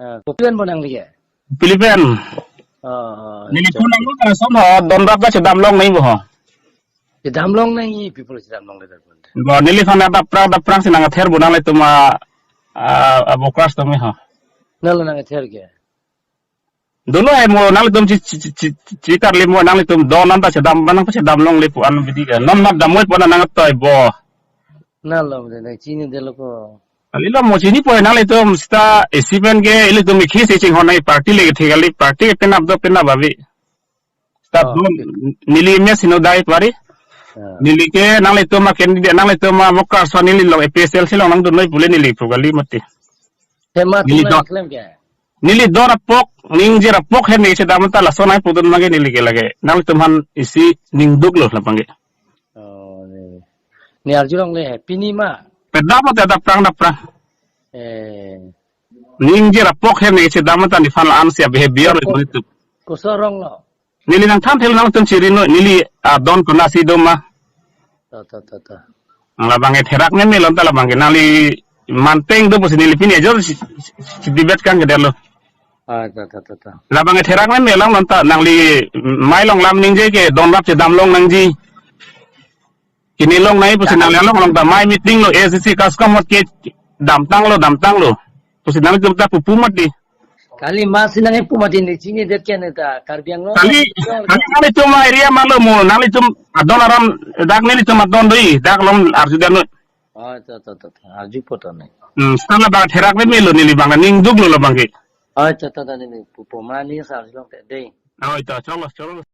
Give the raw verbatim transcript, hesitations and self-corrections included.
Ah, kopi pen bo nangli ke? Pilipen. Ah, ah, neli acha. Phone nanglo ta lason ho, don rap ta chedam longnai bo ho. Chedam longnai, people chedam longle tar pun. Bo neliphan adap prang, adap prang si nang-ether bo nanglitum a, a, a workers atum ho. Nalo nang-ether ke? Dolo hai mo nanglitum chi, chi, chi, chi, chi karli mo nanglitum don an ta chedam, manang ta chedam longle pu an bidi ke. Non mat damoi pu an nang-etoi bo. Nalo de nang chinidetlo ko. Kalilo mo chinipo nanglitum seta isi pen ke ilitum ikhi si chinghon nai party le ke thik kali, party ke penap do penap ave. Seta Oh, don okay. Neli M S Hino Dai pari. Ah. Neli ke nanglitum a candidate, nanglitum a workers ason neli along A P H L C along nangdun noi pule neli pu kali mati. Tema Neli tu don. Nang klem ke? Neli don apok, ningje apok he neli chedam ta lason ai pudun mage neli ke lage. Nanglitum aphan isi ningduklo labang ke. Oh, ne. Ne arjulongle he, pini ma? Pedap mati adap prang adap prang. Eh. Ningje apok he neli chedam ta neliphan la-an si behavior Ko-, itu. Koson arong lo? Neli nangthan thelo nanglitum chiri noi, neli adon konatsi do ma. To, to, to, to. Labang ke therak meme lo ta labang ke nangli manteng do pusi neli pini ajor si, si, si debate kangkedetlo. Ah, to, to, to, to. Labang ke therak meme lo ta nangli mai along lam ningje ke don rap chedam long nangji. Kini longnai pusi nangli along along ta mai meeting lo A C C CASCOM ahut ke damtanglo, damtanglo. Pusi nanglitum ta pupu mati. Kali masi nang-ipu mati ne chinidet ke ne ta Karbi Anglong. Kali, kali nanglitum area malo mo, nanglitum adon aram dak nelitum adon doi, dak along arjudetnon. Oh, to, to, to, to. Arjupo to ne. Hmm, seta labang therak meme lo neli abang ningduklo labang ke. Oh, to, to, to, ne, ne, pupo mani sa arjulong te dei. Oh, to, cholo, cholo.